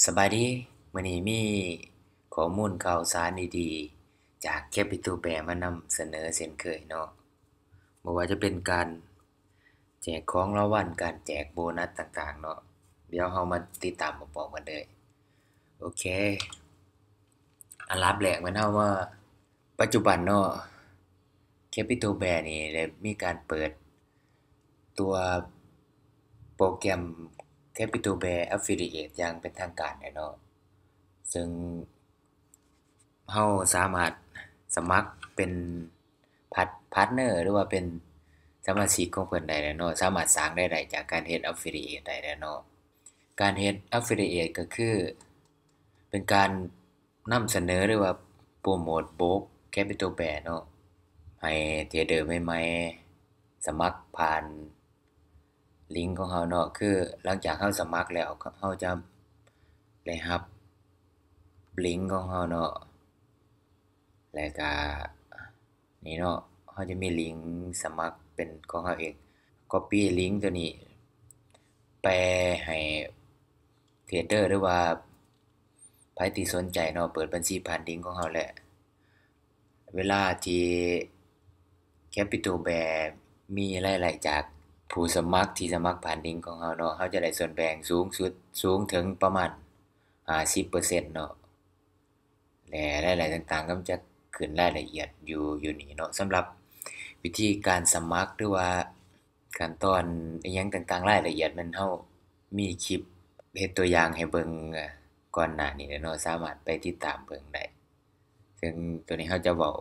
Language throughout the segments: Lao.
ສະບາຍດີ, ມື້ນີ້ມີຂໍ້ມູນຂ່າວສານດີໆຈາກ Capital Bear ມານຳສະເໜີເຊັ່ນເຄີຍເນາະ, ບໍ່ວ່າຈະເປັນການແຈກຂອງລາງວັນ, ການແຈກໂບນັດຕ່າງໆເນາະ. ດຽວເຮົາມາຕິດຕາມພ້ອມໆກັນເລີຍ. ໂອເຄ, ອັນດັບແລກແມ່ນເຮົາມາ ປັດຈຸບັນເນາະ Capital Bear ນີ້ໄດ້ມີການເປີດຕົວໂປຣແກຣມ Capital Bear Affiliate ຢ່າງເປັນທາງການແລ້ວເນາະ, ເຊິ່ງເຮົາສາມາດສະໝັກເປັນ ພາດ partner ຫຼືວ່າເປັນສະມາຊິກຂອງເພິ່ນໄດ້ແລ້ວເນາະ, ສາມາດສ້າງລາຍໄດ້ຈາກການເຮັດ Affiliate ໄດ້ແລ້ວເນາະ. ການເຮັດ Affiliate ກໍຄືເປັນການ ນຳສະເໜີ ຫຼືວ່າໂປຣໂມດໂບກ Capital Bear ເນາະ ໃຫ້ເທຣດເດີໃໝ່ໆສະໝັກຜ່ານລິງຂອງເຮົາເນາະ. ຄືຫຼັງຈາກເຮົາສະໝັກແລ້ວ ເຮົາຈະໄດ້ຮັບລິງຂອງເຮົາເນາະ, ແລ້ວກະນີ້ເນາະ ເຮົາຈະມີລິງສະໝັກເປັນຂອງເຮົາເອງ, Copy ລິງຕົວນີ້ ແປໃຫ້ເທຣດເດີ ຫຼືວ່າໃຜທີ່ສົນໃຈເນາະ ເປີດບັນຊີຜ່ານລິງຂອງເຮົາ ແລະ ເວລາທີ່ Capital Bear ມີລາຍໄດ້ຈາກຜູ້ສະໝັກທີ່ສະໝັກຜ່ານລິງຂອງເຮົາເນາະ, ເຮົາຈະໄດ້ສ່ວນແບ່ງສູງສຸດ ສູງເຖິງປະມານຫ້າສິບເປີເຊັນເນາະ. ແລະ ລາຍໄດ້ຕ່າງໆກໍຈະຂຶ້ນລາຍລະອຽດຢູ່ ຢູ່ນີ້ເນາະ. ສຳລັບວິທີການສະໝັກ ຫຼືວ່າຂັ້ນຕອນອີ່ຫຍັງຕ່າງໆ ລາຍລະອຽດແມ່ນເຮົາມີຄລິບເຮັດຕົວຢ່າງໃຫ້ເບິ່ງກ່ອນໜ້ານີ້ແລ້ວເນາະ, ສາມາດໄປຕິດຕາມເບິ່ງໄດ້. ເຊິ່ງຕົວນີ້ເຮົາຈະເວົ້າ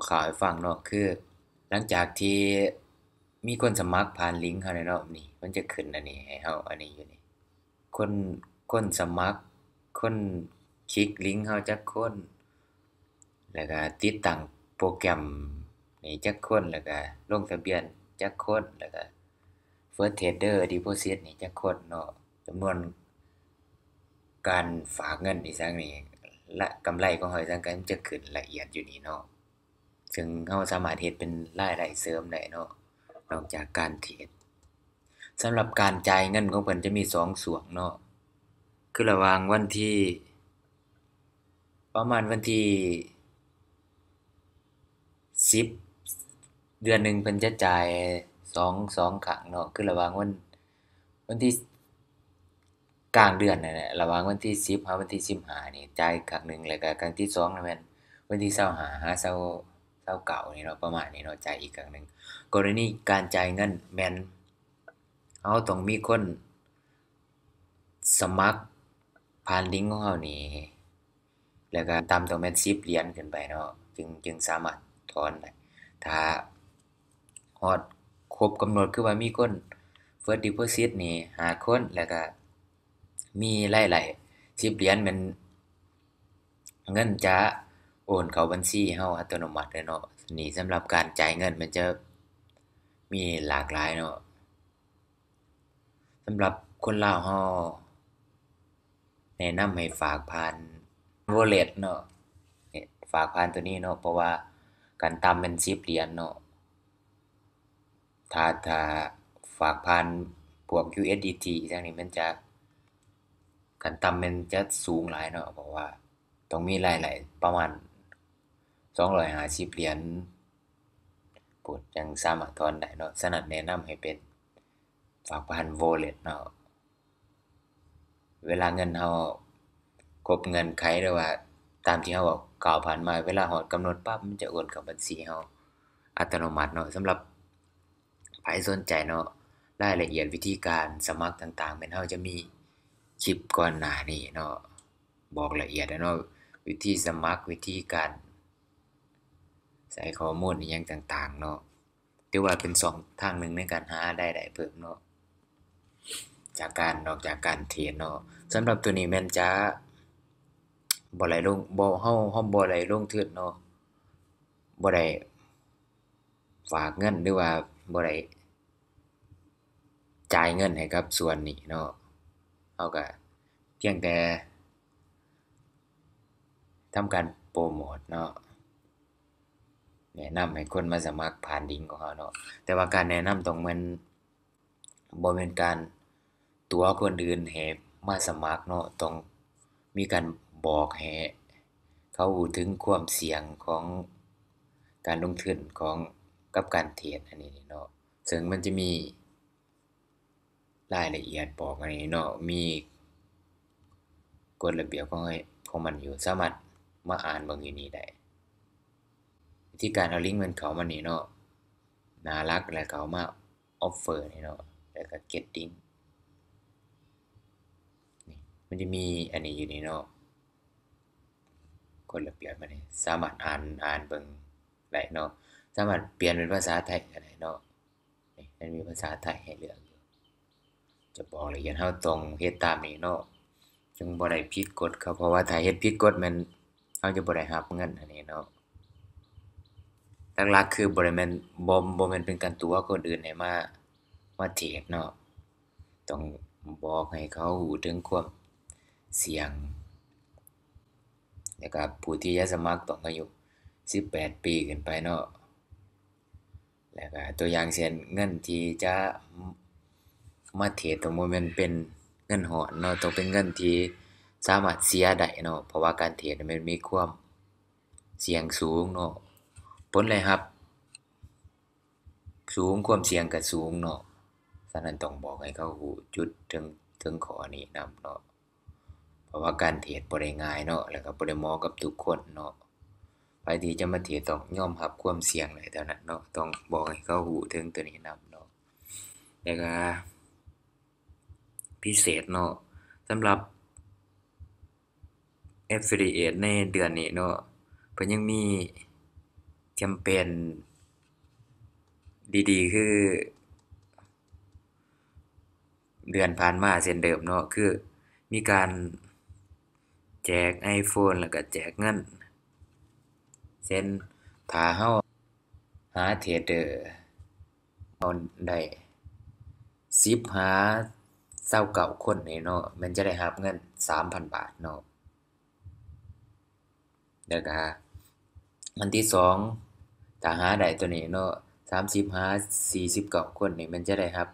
ຄ່າວໆໃຫ້ຟັງເນາະ, ຄືຫຼັງຈາກທີ່ມີຄົນສະໝັກຜ່ານລິງເຮົາແລ້ວເນາະ, ນີ້ມັນຈະຂຶ້ນອັນນີ້ໃຫ້ເຮົາ ອັນນີ້ຢູ່ນີ້ ຄົນ ຄົນສະໝັກ, ຄົນຄລິກລິງເຮົາຈັກຄົນ, ແລ້ວກະຕິດຕັ້ງໂປຣແກຣມນີ້ຈັກຄົນ, ແລ້ວກະລົງທະບຽນຈັກຄົນ, ແລ້ວກະ First Trader Deposit ນີ້ຈັກຄົນເນາະ, ຈຳນວນການຝາກເງິນອີ່ຫຍັງນີ້ ແລະ ກຳໄລຂອງເຮົາອີ່ຫຍັງ ກໍຈະຂຶ້ນລະອຽດຢູ່ນີ້ເນາະ. ເຊິ່ງເຮົາສາມາດເຮັດເປັນລາຍໄດ້ເສີມໄດ້ເນາະ ນອກຈາກການເທຣດ. ສຳລັບການຈ່າຍເງິນຂອງເພິ່ນຈະມີສອງຊ່ວງເນາະ, ຄືລະຫວ່າງວັນທີ ປະມານວັນທີສິບ ເດືອນໜຶ່ງເພິ່ນຈະຈ່າຍສອງ ສອງຄັ້ງເນາະ, ຄືລະຫວ່າງວັນ ວັນທີ ກາງເດືອນນັ້ນແຫຼະ, ລະຫວ່າງວັນທີສິບຫາວັນທີສິບຫ້ານີ້ ຈ່າຍຄັ້ງໜຶ່ງ, ແລ້ວກະຄັ້ງທີສອງນັ້ນແມ່ນວັນທີຊາວຫ້າຫາຊາວ ຊາວເກົ້ານີ້ເນາະ, ປະມານນີ້ເນາະ, ຈ່າຍອີກຄັ້ງໜຶ່ງ. ກໍລະນີການຈ່າຍເງິນແມ່ນເຮົາຕ້ອງມີຄົນສະໝັກຜ່ານລິງຂອງເຮົານີ້ ແລ້ວກະຕ່ຳຕ້ອງແມ່ນສິບຫຼຽນຂຶ້ນໄປເນາະ ຈຶ່ງ ຈຶ່ງສາມາດຖອນໄດ້. ຖ້າຮອດຄົບກຳນົດ ຄືວ່າມີຄົນ First Deposit ນີ້ຫ້າຄົນ ແລ້ວກະມີລາຍໄດ້ສິບຫຼຽນ ແມ່ນເງິນຈະໂອນເຂົ້າບັນຊີເຮົາອັດຕະໂນມັດເລີຍເນາະ. ນີ້ສຳລັບການຈ່າຍເງິນ ມັນຈະມີຫຼາກຫຼາຍເນາະ. ສຳລັບຄົນລາວເຮົາ ແນະນຳໃຫ້ຝາກຜ່ານ Wallet ເນາະ, ຝາກຜ່ານໂຕນີ້ເນາະ, ເພາະວ່າຂັ້ນຕ່ຳແມ່ນສິບຫຼຽນເນາະ. ຖ້າ ຖ້າຝາກຜ່ານພວກ USDT ຈັ່ງນີ້ ມັນຈະ ຂັ້ນຕ່ຳແມ່ນຈະສູງຫຼາຍເນາະ, ເພາະວ່າຕ້ອງມີລາຍໄດ້ປະມານສອງຮ້ອຍຫ້າສິບຫຼຽນພຸ້ນ ຈັ່ງສາມາດຖອນໄດ້ເນາະ. ສະນັ້ນແນະນຳໃຫ້ເປັນ ຝາກຜ່ານ Wallet ເນາະ. ເວລາເງິນເຮົາຄົບເງື່ອນໄຂ ຫຼືວ່າຕາມທີ່ເຮົາກ່າວຜ່ານມາ, ເວລາຮອດກຳນົດປັບ ມັນຈະໂອນເຂົ້າບັນຊີເຮົາອັດຕະໂນມັດເນາະ. ສຳລັບໃຜສົນໃຈເນາະ, ລາຍລະອຽດວິທີການສະໝັກຕ່າງໆ ແມ່ນເຮົາຈະມີຄລິບກ່ອນໜ້ານີ້ເນາະ, ບອກລະອຽດເນາະ, ວິທີສະໝັກ, ວິທີການໃສ່ຂໍ້ມູນອີ່ຫຍັງຕ່າງໆເນາະ. ຖືວ່າເປັນຊ່ອງທາງໜຶ່ງໃນການຫາລາຍໄດ້ເພີ່ມເນາະ ຈາກການ ນອກຈາກການເທຣດເນາະ. ສຳລັບໂຕນີ້ແມ່ນຈະບໍ່ໄດ້ລົງ ບໍ່ ເຮົາ ເຮົາບໍ່ໄດ້ລົງທຶນເນາະ, ບໍ່ໄດ້ຝາກເງິນ ຫຼືວ່າບໍ່ໄດ້ຈ່າຍເງິນໃຫ້ກັບສ່ວນນີ້ເນາະ. ເຮົາກະພຽງແຕ່ທຳການໂປຣໂມດເນາະ. ແນະນຳໃຫ້ຄົນມາສະໝັກຜ່ານລິງຂອງເຮົາເນາະ, ແຕ່ວ່າການແນະນຳຕ້ອງແມ່ນ ບໍ່ແມ່ນການຕົວະຄົນອື່ນໃຫ້ມາສະໝັກເນາະ, ຕ້ອງ ມີການບອກໃຫ້ເຂົາຮູ້ເຖິງຄວາມສ່ຽງຂອງການລົງທຶນຂອງ ກັບການເທຣດອັນນີ້ເນາະ. ເຊິ່ງມັນຈະມີລາຍລະອຽດບອກອັນນີ້ເນາະ, ມີກົດລະບຽບຂອງ ຂອງມັນຢູ່, ສາມາດມາອ່ານເບິ່ງຢູ່ນີ້ໄດ້. ວິທີການເອົາລິງມັນເຂົ້າມານີ້ເນາະ, ໜ້າຫຼັກ ແລ້ວເຂົ້າມາ offer ນີ້ເນາະ, ແລ້ວກໍ get link ນີ້ ມັນຈະມີອັນນີ້ຢູ່ນີ້ເນາະ, ກົດລະບຽບມັນນີ້ ສາມາດອ່ານ ອ່ານເບິ່ງໄດ້ເນາະ, ສາມາດປ່ຽນເປັນພາສາໄທກໍໄດ້ເນາະ. ນີ້ ມັນມີພາສາໄທໃຫ້ເລືອກຢູ່. ຈະບອກລະອຽດ ເຮົາຕ້ອງເຮັດຕາມນີ້ເນາະ, ຈຶ່ງບໍ່ໄດ້ຜິດກົດເຂົາ, ເພາະວ່າຖ້າເຮັດຜິດກົດແມ່ນເຮົາຈະບໍ່ໄດ້ຮັບເງິນອັນນີ້ເນາະ. ຫຼັກໆຄືບໍ່ໄດ້ແມ່ນ ບໍ່ ບໍ່ແມ່ນເປັນການຕົວະຄົນອື່ນໃຫ້ມາ ມາເທຣດເນາະ, ຕ້ອງບອກໃຫ້ເຂົາຮູ້ເຖິງຄວາມສ່ຽງ, ແລ້ວກໍຜູ້ທີ່ຈະສະໝັກຕ້ອງອາຍຸສິບແປດປີຂຶ້ນໄປເນາະ. ແລ້ວກໍຕົວຢ່າງເຊັ່ນ ເງິນທີ່ຈະມາເທຣດ ຕ້ອງບໍ່ແມ່ນເປັນເງິນຮ້ອນເນາະ, ຕ້ອງເປັນເງິນທີ່ສາມາດເສຍໄດ້ເນາະ, ເພາະວ່າການເທຣດມັນມີຄວາມສ່ຽງສູງເນາະ, ຜົນລາຍຮັບສູງ ຄວາມສ່ຽງກໍສູງເນາະ. ສະນັ້ນຕ້ອງບອກໃຫ້ເຂົາຮູ້ຈຸດເຖິງ ເຖິງຂໍ້ນີ້ນຳເນາະ. ເພາະວ່າການເທຣດບໍ່ໄດ້ງ່າຍເນາະ, ແລ້ວກໍບໍ່ໄດ້ເໝາະກັບທຸກຄົນເນາະ. ໃຜທີ່ຈະມາເທຣດຕ້ອງຍອມຮັບຄວາມສ່ຽງໄດ້ເທົ່ານັ້ນເນາະ, ຕ້ອງບອກໃຫ້ເຂົາຮູ້ເຖິງຕົວນີ້ນຳເນາະ. ແລ້ວກໍພິເສດເນາະ, ສຳລັບ affiliate ໃນເດືອນນີ້ເນາະ, ເພິ່ນຍັງມີແຄມເປນດີໆ ຄື ເດືອນຜ່ານມາເຊັ່ນເດີມເນາະ, ຄືມີການແຈກ iPhone ແລ້ວກໍແຈກເງິນ. ເຊັ່ນ ຖ້າເຮົາຫາເທຣດເດີເຮົາໄດ້ສິບຫາຊາວເກົ້າຄົນນີ້ເນາະ, ແມ່ນຈະໄດ້ຮັບເງິນສາມພັນບາດເນາະ. ແລ້ວກະອັນທີສອງ ຖ້າຫາໄດ້ຕົວນີ້ເນາະ ສາມສິບຫາສີ່ສິບເກົ້າຄົນນີ້ ແມ່ນຈະໄດ້ຮັບ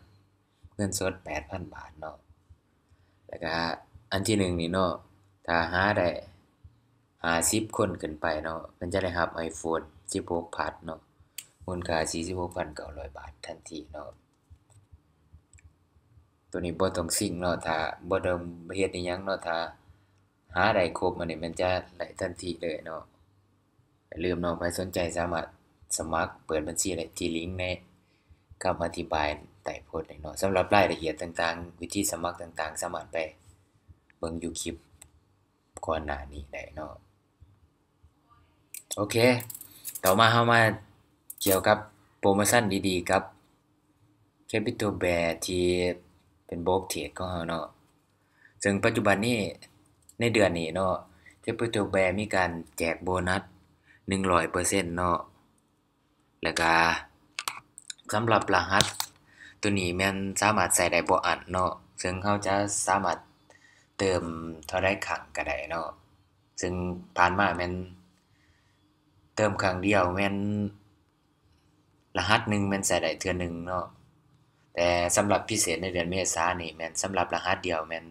ເງິນສົດແປດພັນບາດເນາະ. ແລ້ວກະອັນທີໜຶ່ງນີ້ເນາະ ຖ້າຫາໄດ້ຫ້າສິບຄົນຂຶ້ນໄປເນາະ ແມ່ນຈະໄດ້ຮັບ iPhone ສິບຫົກ Plus ເນາະ ມູນຄ່າສີ່ສິບຫົກພັນເກົ້າຮ້ອຍບາດທັນທີເນາະ. ຕົວນີ້ບໍ່ຕ້ອງຊິງເນາະ ຖ້າບໍ່ຕ້ອງເຮັດອີ່ຫຍັງເນາະ ຖ້າ ຫາໄດ້ຄົບອັນນີ້ແມ່ນຈະໄດ້ທັນທີເລີຍເນາະ. ຢ່າລືມເນາະ ໃຜສົນໃຈສາມາດສະໝັກເປີດບັນຊີໄດ້ທີ່ລິງໃນຄຳອະທິບາຍໃຕ້ໂພສນີ້ເນາະ. ສຳລັບລາຍລະອຽດຕ່າງໆ ວິທີສະໝັກຕ່າງໆ ສາມາດໄປເບິ່ງຢູ່ຄລິບກ່ອນໜ້ານີ້ໄດ້ເນາະ. ໂອເຄ ຕໍ່ມາເຮົາມາກ່ຽວກັບໂປຣໂມຊັນດີໆກັບ Capital Bear ທີ່ເປັນໂບຣກເທຣດຂອງເຮົາເນາະ. ເຊິ່ງປັດຈຸບັນນີ້ ໃນເດືອນນີ້ເນາະ Capital Bear ມີການແຈກໂບນັດໜຶ່ງຮ້ອຍເປີເຊັນເນາະ. ແລ້ວກະສຳລັບລະຫັດໂຕນີ້ແມ່ນສາມາດໃຊ້ໄດ້ບໍ່ອັ້ນເນາະ, ເຊິ່ງເຮົາຈະສາມາດເຕີມເທົ່າໃດຄັ້ງກະໄດ້ເນາະ. ເຊິ່ງຜ່ານມາແມ່ນເຕີມຄັ້ງດຽວແມ່ນ ລະຫັດໜຶ່ງແມ່ນໃຊ້ໄດ້ເທື່ອໜຶ່ງເນາະ, ແຕ່ສຳລັບພິເສດໃນເດືອນເມສານີ້ແມ່ນສຳລັບລະຫັດດຽວແມ່ນ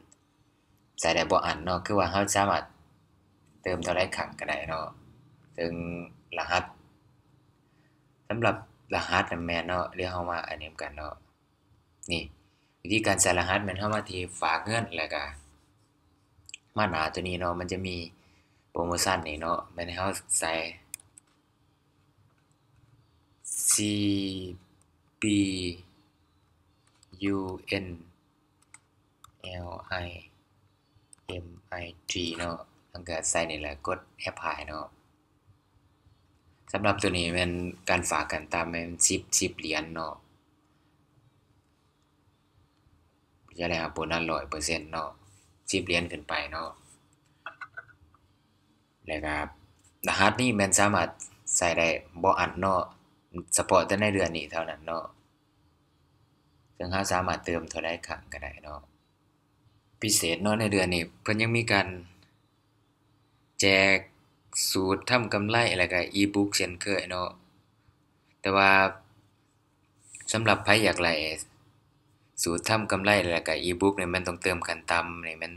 ໃຊ້ໄດ້ບໍ່ອັ້ນເນາະ, ຄືວ່າເຮົາສາມາດເຕີມເທົ່າໃດຄັ້ງກະໄດ້ເນາະ. ເຊິ່ງລະຫັດ ສຳລັບລະຫັດນະແມ່ນເນາະ, ດຽວເຮົາມາອັນນີ້ນຳກັນເນາະ. ນີ້ ວິທີການໃສ່ລະຫັດແມ່ນເຮົາມາທີ່ຝາກເງິນ ແລ້ວກະມາໜ້າໂຕນີ້ເນາະ, ມັນຈະມີໂປຣໂມຊັນນີ້ເນາະ, ແມ່ນໃຫ້ເຮົາໃສ່ ຊີ ບີ ຢູ ເອັນ ແອລ ໄອ ເອັມ ໄອ ທີ ເນາະ, ແລ້ວກະໃສ່ນີ້ແຫຼະ ກົດ Apply ເນາະ. ສຳລັບໂຕນີ້ແມ່ນການຝາກຂັ້ນຕ່ຳແມ່ນສິບ ສິບຫຼຽນເນາະ. ຈະໄດ້ຮັບໂບນັດຮ້ອຍເປີເຊັນເນາະ, ສິບຫຼຽນຂຶ້ນໄປເນາະ. ແລ້ວກະລະຫັດນີ້ແມ່ນສາມາດໃສ່ໄດ້ບໍ່ອັ້ນເນາະ, ສະເພາະແຕ່ໃນເດືອນນີ້ເທົ່ານັ້ນເນາະ, ເຊິ່ງເຮົາສາມາດເຕີມເທົ່າໃດຄັ້ງກະໄດ້ເນາະ. ພິເສດເນາະ ໃນເດືອນນີ້ເພິ່ນຍັງມີການ ແຈກສູດທຳກຳໄລ ແລ້ວກະອີບຸກເຊັ່ນເຄີຍເນາະ. ແຕ່ວ່າສຳລັບໃຜຢາກໄດ້ສູດທຳກຳໄລ ແລ້ວກະອີບຸກນີ້ ແມ່ນຕ້ອງເຕີມຂັ້ນຕ່ຳນີ້ແມ່ນ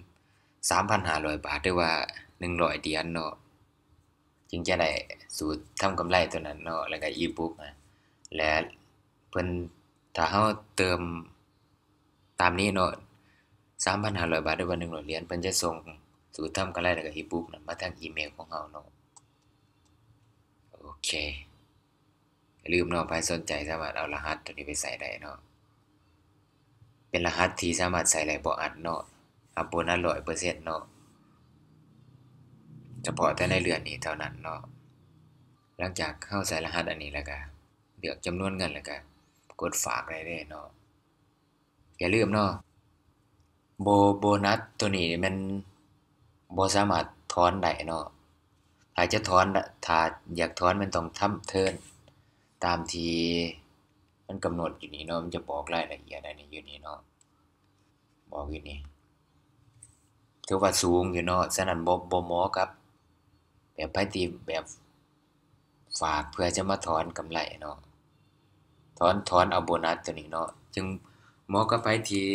ສາມພັນຫ້າຮ້ອຍບາດ ຫຼືວ່າໜຶ່ງຮ້ອຍຫຼຽນເນາະ ຈຶ່ງຈະໄດ້ສູດທຳກຳໄລຕົວນັ້ນເນາະ ແລ້ວກໍອີບຸກນະ ແລະ ເພິ່ນ ຖ້າເຮົາເຕີມຕາມນີ້ເນາະ ສາມພັນຫ້າຮ້ອຍບາດ ຫຼືວ່າໜຶ່ງຮ້ອຍຫຼຽນ ເພິ່ນຈະສົ່ງສູດທຳກຳໄລ ແລ້ວກໍອີບຸກນັ້ນມາທາງອີເມວຂອງເຮົາເນາະ. ໂອເຄ ຢ່າລືມເນາະ ໃຜສົນໃຈສາມາດເອົາລະຫັດຕົວນີ້ໄປໃຊ້ໄດ້ເນາະ ເປັນລະຫັດທີ່ສາມາດໃຊ້ໄດ້ບໍ່ອັດເນາະ ຮັບໂບນັດຮ້ອຍເປີເຊັນເນາະ ສະເພາະແຕ່ໃນເດືອນນີ້ເທົ່ານັ້ນເນາະ. ຫຼັງຈາກເຮົາໃສ່ລະຫັດອັນນີ້ແລ້ວກະ ເລືອກຈຳນວນເງິນ ແລ້ວກະກົດຝາກໄດ້ເລີຍເນາະ. ຢ່າລືມເນາະ ໂບ ໂບນັດໂຕນີ້ແມ່ນບໍ່ສາມາດຖອນໄດ້ເນາະ ຖ້າຈະຖອນ ຖ້າຢາກຖອນແມ່ນຕ້ອງທຳເທີນຕາມທີ່ມັນກຳນົດຢູ່ນີ້ເນາະ ມັນຈະບອກລາຍລະອຽດອັນນີ້ຢູ່ນີ້ເນາະ ບອກຢູ່ນີ້ ຖືວ່າສູງຢູ່ເນາະ ສະນັ້ນບໍ່ ບໍ່ເໝາະກັບແບບໃຜທີ່ແບບ ຝາກເພື່ອຈະມາຖອນກຳໄລເນາະ ຖອນ ຖອນເອົາໂບນັດໂຕນີ້ເນາະ ຈຶ່ງເໝາະກັບໃຜທີ່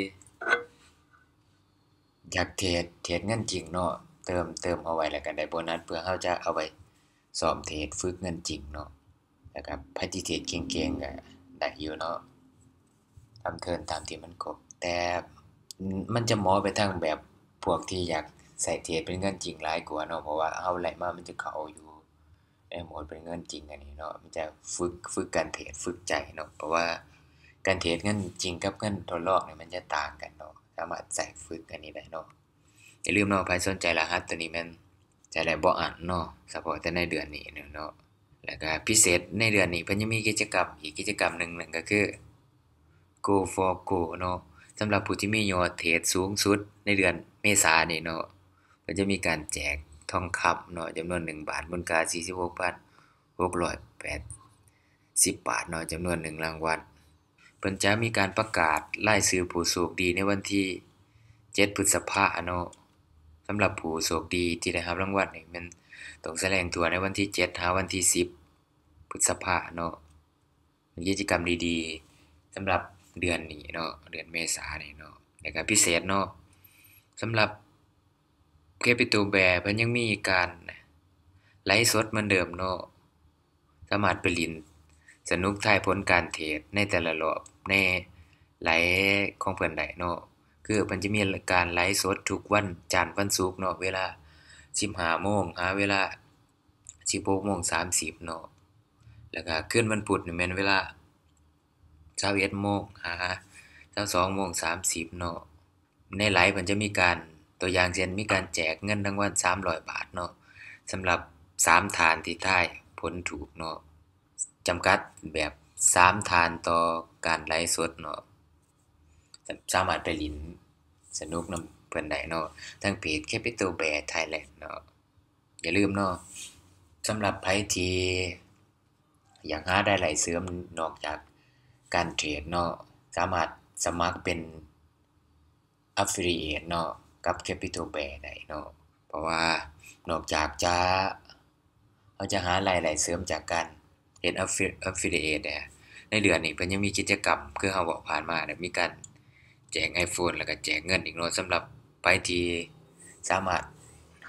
ຢາກເທຣດ ເທຣດເງິນຈິງເນາະ ເຕີມ ເຕີມເອົາໄວ້ ແລ້ວກໍໄດ້ໂບນັດ ເພື່ອເຮົາຈະເອົາໄວ້ຊ້ອມເທຣດ ຝຶກເງິນຈິງເນາະ ແລ້ວກໍໃຜທີ່ເທຣດເກັ່ງໆ ກໍໄດ້ຢູ່ເນາະ ທຳເທີນຕາມທີ່ມັນຄົບ ແຕ່ ມັນຈະເໝາະໄປທາງແບບພວກທີ່ຢາກໃຊ້ເທຣດເປັນເງິນຈິງຫຼາຍກວ່າເນາະ ເພາະວ່າເຮົາໄລ່ມາມັນຈະເຂົ້າຢູ່ ໄດ້ໂໝດເປັນເງິນຈິງອັນນີ້ເນາະ ມັນຈະຝຶກ ຝຶກການເທຣດ ຝຶກໃຈເນາະ ເພາະວ່າການເທຣດເງິນຈິງກັບເງິນທົດລອງນີ້ມັນຈະຕ່າງກັນເນາະ ສາມາດໃຊ້ຝຶກອັນນີ້ໄດ້ເນາະ. ຢ່າລືມເນາະ ໃຜສົນໃຈລະຫັດໂຕນີ້ແມ່ນໃຊ້ໄດ້ບໍ່ອັດເນາະ ສະເພາະແຕ່ໃນເດືອນນີ້ເນາະ ແລ້ວກະພິເສດໃນເດືອນນີ້ ເພິ່ນຍັງມີກິດຈະກຳອີກກິດຈະກຳໜຶ່ງ ນັ້ນກໍຄື Go for Gold ເນາະ ສຳລັບຜູ້ທີ່ມີຍອດເທຣດສູງສຸດໃນເດືອນເມສານີ້ເນາະ ເພິ່ນຈະມີການແຈກທອງຄຳເນາະ ຈຳນວນໜຶ່ງບາດ ມູນຄ່າສີ່ສິບຫົກພັນຫົກຮ້ອຍແປດສິບບາດເນາະ ຈຳນວນໜຶ່ງລາງວັນ ເພິ່ນຈະມີການປະກາດລາຍຊື່ຜູ້ໂຊກດີໃນວັນທີເຈັດ ພຶດສະພາເນາະ ສຳລັບຜູ້ໂຊກດີທີ່ໄດ້ຮັບລາງວັນນີ້ແມ່ນຕ້ອງສະແດງຕົວໃນວັນທີເຈັດ ຫາວັນທີສິບ ພຶດສະພາເນາະ. ມີກິດຈະກຳດີໆ ສຳລັບເດືອນນີ້ເນາະ ເດືອນເມສານີ້ເນາະ ແລ້ວກະພິເສດເນາະ ສຳລັບ Capital Bear ເພິ່ນຍັງມີການໄລຟ໌ສົດເໝືອນເດີມເນາະ ສາມາດໄປຫຼິ້ນສະໜຸກທາຍຜົນການເທຣດໃນແຕ່ລະລອບໃນໄລຟ໌ຂອງເພິ່ນໄດ້ເນາະ ຄືເພິ່ນຈະມີການໄລຟ໌ສົດທຸກວັນຈັນ ວັນສຸກເນາະ ເວລາສິບຫ້າໂມງ ຫາເວລາສິບຫົກໂມງສາມສິບເນາະ ແລ້ວກະຄືນວັນພຸດນີ້ແມ່ນເວລາຊາວເອັດໂມງ ຫາຊາວສອງໂມງສາມສິບເນາະ ໃນໄລຟ໌ເພິ່ນຈະມີການ ຕົວຢ່າງເຊັ່ນ ມີການແຈກເງິນລາງວັນສາມຮ້ອຍບາດເນາະ ສຳລັບສາມທ່ານທີ່ທາຍຜົນຖືກເນາະ ຈຳກັດແບບສາມທ່ານຕໍ່ການໄລຟ໌ສົດເນາະ ສາມາດໄປຫຼິ້ນສະໜຸກນຳເພິ່ນໄດ້ເນາະ ທາງເພຈ Capital Bear Thailand ເນາະ. ຢ່າລືມເນາະ ສຳລັບໃຜທີ່ຢາກຫາລາຍໄດ້ເສີມນອກຈາກການເທຣດເນາະ ສາມາດສະໝັກເປັນ Affiliate ເນາະ ກັບ Capital Bear ໄດ້ເນາະ ເພາະວ່ານອກຈາກຈະ ເຮົາຈະຫາລາຍໄດ້ເສີມຈາກການເຮັດ Affi- Affiliate ແດ່ ໃນເດືອນນີ້ເພິ່ນຍັງມີກິດຈະກຳ ຄືເຮົາເວົ້າຜ່ານມານະ ມີການແຈກ iPhone ແລ້ວກະແຈກເງິນອີກເນາະ ສຳລັບໃຜທີ່ສາມາດ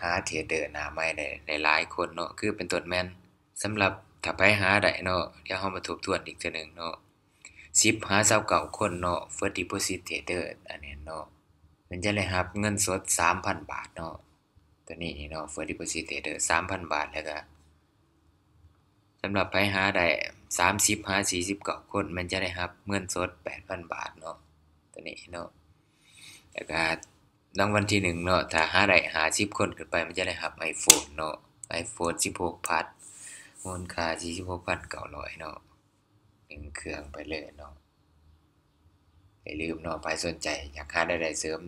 ຫາເທຣດເດີໜ້າໃໝ່ໄດ້ ໄດ້ຫຼາຍຄົນເນາະ ຄືເປັນຕົ້ນແມ່ນ ສຳລັບຖ້າໃຜຫາໄດ້ເນາະ ດຽວເຮົາມາທົບທວນອີກເທື່ອໜຶ່ງເນາະ ສິບຫາຊາວເກົ້າຄົນເນາະ First Deposit Trader ອັນນີ້ເນາະ ເພິ່ນຈະໄດ້ຮັບເງິນສົດສາມພັນບາດເນາະ ຕົວນີ້ເນາະ First Deposit Trader ສາມພັນບາດ ແລ້ວກະ ສຳລັບໃຜຫາໄດ້ສາມສິບຫາສີ່ສິບເກົ້າຄົນ ແມ່ນຈະໄດ້ຮັບເງິນສົດແປດພັນບາດເນາະ ຕົວນີ້ເນາະ ແລ້ວກະລາງວັນທີໜຶ່ງເນາະ ຖ້າຫາໄດ້ຫ້າສິບຄົນຂຶ້ນໄປ ມັນຈະໄດ້ຮັບ iPhone ເນາະ iPhone ສິບຫົກ Plus ມູນຄ່າສີ່ສິບຫົກພັນເກົ້າຮ້ອຍເນາະ ໜຶ່ງເຄື່ອງໄປເລີຍເນາະ. ຢ່າລືມເນາະ ໃຜສົນໃຈຢາກຫາລາຍໄດ້ເສີມ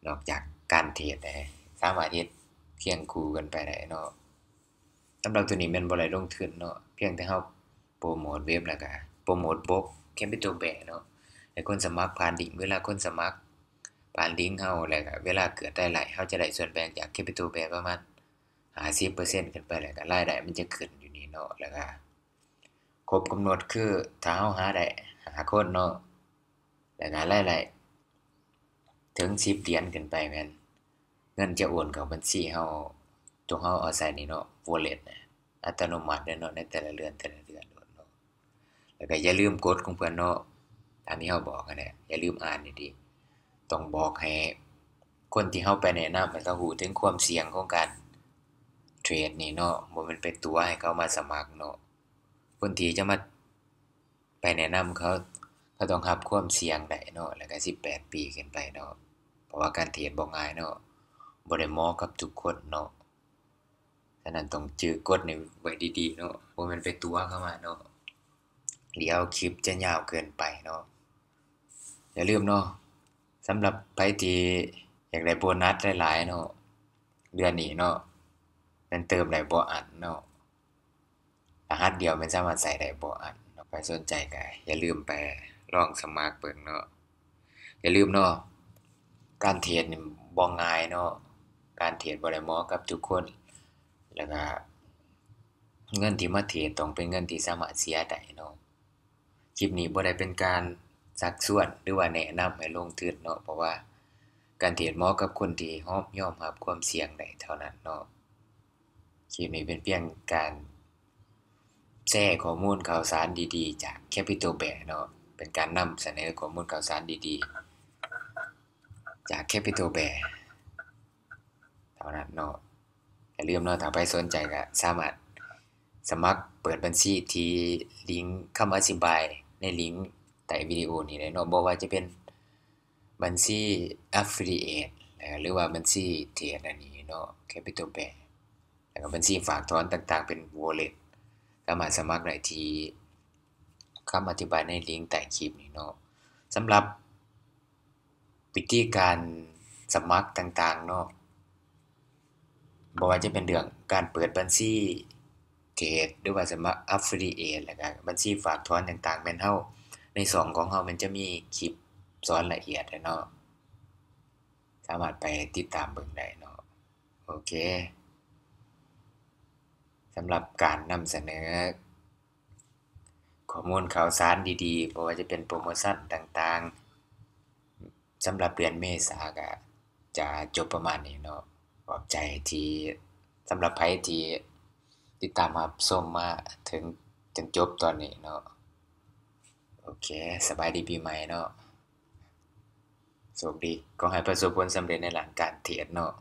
ນອກຈາກການເທຣດໄດ້ ສາມາດເຮັດຄຽງຄູ່ກັນໄປໄດ້ເນາະ. ສຳລັບໂຕນີ້ແມ່ນບໍ່ໄດ້ລົງທຶນເນາະ ພຽງແຕ່ເຮົາໂປຣໂມດເວັບ ແລ້ວກະໂປຣໂມດບົກ Capital Bear ເນາະ ໃຫ້ຄົນສະໝັກຜ່ານລິ້ງ ເວລາຄົນສະໝັກຜ່ານລິ້ງເຮົາ ແລ້ວກະເວລາເກີດລາຍໄດ້ ເຮົາຈະໄດ້ສ່ວນແບ່ງຈາກ Capital Bear ປະມານຫ້າສິບເປີເຊັນຂຶ້ນໄປ ແລ້ວກະລາຍໄດ້ມັນຈະຂຶ້ນຢູ່ນີ້ເນາະ ແລ້ວກະ ຄົບກຳນົດຄື ຖ້າເຮົາຫາໄດ້ຫ້າຄົນເນາະ ແລ້ວກະລາຍໄດ້ເຖິງສິບຫຼຽນຂຶ້ນໄປແມ່ນ ເງິນຈະໂອນເຂົ້າບັນຊີເຮົາ ຕົວເຮົາເອົາໃສ່ນີ້ເນາະ wallet ອັດຕະໂນມັດເດ້ເນາະ ໃນແຕ່ລະເດືອນ ແຕ່ລະເດືອນໂລດເນາະ. ແລ້ວກໍຢ່າລືມກົດຂອງເພິ່ນເນາະ ຕາມທີ່ເຮົາບອກຫັ້ນແຫຼະ ຢ່າລືມອ່ານດີໆ. ຕ້ອງບອກໃຫ້ຄົນທີ່ເຮົາໄປແນະນຳໃຫ້ເຂົາຮູ້ເຖິງຄວາມສ່ຽງຂອງການເທຣດນີ້ເນາະ ບໍ່ແມ່ນໄປຕົວະໃຫ້ເຂົາມາສະໝັກເນາະ. ຄົນທີ່ຈະມາໄປແນະນຳເຂົາ ເຂົາຕ້ອງຮັບຄວາມສ່ຽງໄດ້ເນາະ ແລ້ວກໍສິບແປດປີຂຶ້ນໄປເນາະ ເພາະວ່າການເທຣດບໍ່ງ່າຍເນາະ ບໍ່ໄດ້ເໝາະກັບທຸກຄົນເນາະ. ສະນັ້ນຕ້ອງຈື່ກົດນີ້ໄວ້ດີໆເນາະ ບໍ່ແມ່ນໄປຕົວະເຂົາມາເນາະ ດຽວຄລິບຈະຍາວເກີນໄປເນາະ. ຢ່າລືມເນາະ ສຳລັບໃຜທີ່ຢາກໄດ້ໂບນັດຫຼາຍໆເນາະ ເດືອນນີ້ເນາະ ແມ່ນເຕີມໄດ້ບໍ່ອັນເນາະ ລະຫັດດຽວແມ່ນສາມາດໃຊ້ໄດ້ບໍ່ອັນເນາະ. ໃຜສົນໃຈກໍຢ່າລືມໄປລອງສະໝັກເບິ່ງເນາະ. ຢ່າລືມເນາະ ການເທຣດນີ້ບໍ່ງ່າຍເນາະ ການເທຣດບໍ່ໄດ້ເໝາະກັບທຸກຄົນ ແລ້ວກະເງິນທີ່ມາເທຣດຕ້ອງເປັນເງິນທີ່ສາມາດເສຍໄດ້ເນາະ. ຄລິບນີ້ບໍ່ໄດ້ເປັນການຊັກຊວນ ຫຼືວ່າແນະນຳໃຫ້ລົງທຶນເນາະ ເພາະວ່າການເທຣດເໝາະກັບຄົນທີ່ຍອມຮັບຄວາມສ່ຽງໄດ້ເທົ່ານັ້ນເນາະ. ຄລິບນີ້ເປັນພຽງການແຊຂໍ້ມູນຂ່າວສານດີໆຈາກ Capital Bear ເນາະ ເປັນການນຳສະເໜີຂໍ້ມູນຂ່າວສານດີໆຈາກ Capital Bear ເທົ່ານັ້ນເນາະ. ຢ່າລືມເນາະ ຖ້າໃຜສົນໃຈກໍສາມາດສະໝັກເປີດບັນຊີທີ່ລິງຄຳອະທິບາຍໃນລິງໃຕ້ວິດີໂອນີ້ໄດ້ເນາະ ບໍ່ວ່າຈະເປັນບັນຊີ affiliate ຫຼືວ່າບັນຊີເທຣດອັນນີ້ເນາະ Capital Bear ແລ້ວກໍບັນຊີຝາກຖອນຕ່າງໆເປັນ wallet ສາມາດສະໝັກໄດ້ທີ່ຄຳອະທິບາຍໃນລິງໃຕ້ຄລິບນີ້ເນາະ. ສຳລັບ ວິທີການສະໝັກຕ່າງໆເນາະ ບໍ່ວ່າຈະເປັນເລື່ອງການເປີດບັນຊີເທຣດ ຫຼືວ່າສະໝັກ affiliate ແລ້ວກະບັນຊີຝາກຖອນຕ່າງໆ ແມ່ນເຮົາ ໃນຊ່ອງຂອງເຮົາແມ່ນຈະມີຄລິບສອນລະອຽດເນາະ ສາມາດໄປຕິດຕາມເບິ່ງໄດ້ເນາະ. ໂອເຄ ສຳລັບການນຳສະເໜີ ຂໍ້ມູນຂ່າວສານດີໆ ບໍ່ວ່າຈະເປັນໂປຣໂມຊັນຕ່າງໆ ສຳລັບເດືອນເມສາກໍຈະຈົບປະມານນີ້ເນາະ. ຂອບໃຈທີ່ ສຳລັບໃຜທີ່ຕິດຕາມຮັບຊົມມາເຖິງຈົນຈົບຕອນນີ້ເນາະ. ໂອເຄ ສະບາຍດີປີໃໝ່ເນາະ. ໂຊກດີ ຂໍໃຫ້ປະສົບຜົນສຳເລັດໃນດ້ານການເທຣດເນາະ.